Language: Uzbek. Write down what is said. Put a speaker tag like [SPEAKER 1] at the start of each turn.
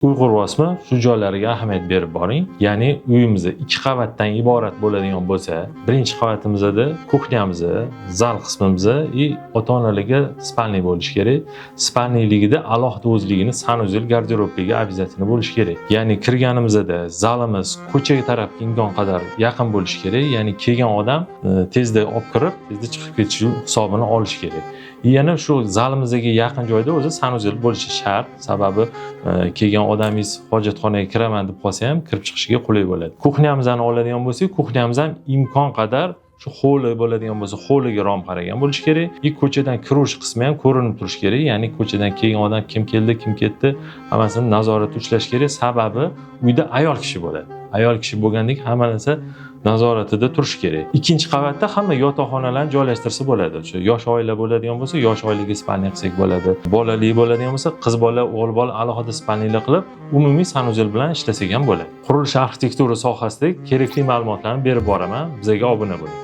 [SPEAKER 1] Uy quryapsizmi, shu joylariga ahamiyat berib boring. Ya'ni uyimiz ikki qavatdan iborat bo'ladigan bo'lsa, birinchi qavatimizda кухня miz, zal qismimiz и ota onalarga спальный bo'lishi kerak. Спальный ligida alohida o'zligini санузел, garderobligi обязательно bo'lishi kerak. Ya'ni kirganimizda zalimiz ko'cha tarafga imkon qadar yaqin bo'lishi kerak. Ya'ni kelgan odam tezda olib kirib, tezda chiqib ketishi hisobini olishi kerak. Yana shu zalimizga yaqin joyda o'zi санузел bo'lishi shart. Sababi kelgan odamingiz hojatxonaga kiraman deb qolsa ham, kirib chiqishiga qulay bo'ladi. Кухня mizni oladigan bo'lsak, кухня miz ham imkon qadar shu hovli bo'ladigan bo'lsa, hovliga rom qaragan bo'lishi kerak и ko'chadan kirish qismi ham ko'rinib turishi kerak. Ya'ni ko'chadan kelgan odam kim keldi, kim ketdi, hammasini nazoratda ushlash kerak. Sababi uyda ayol kishi bo'ladi. Ayol kishi bo'lgandan keyin hamma narsa nazoratida turishi kerak. Ikkinchi qavatda hamma yotoqxonalarni joylashtirsa bo'ladi. O'sha yosh oila bo'ladigan bo'lsa, yosh oilaga спальный qilsak bo'ladi. Bolali bo'ladigan bo'lsa, qiz bola, o'g'il bola alohida спальный lar qilib, umumiy санузел bilan ishlasak ham bo'ladi. Qurilish arxitektura sohasida kerakli ma'lumotlarni berib boraman. Bizga obuna bo'ling.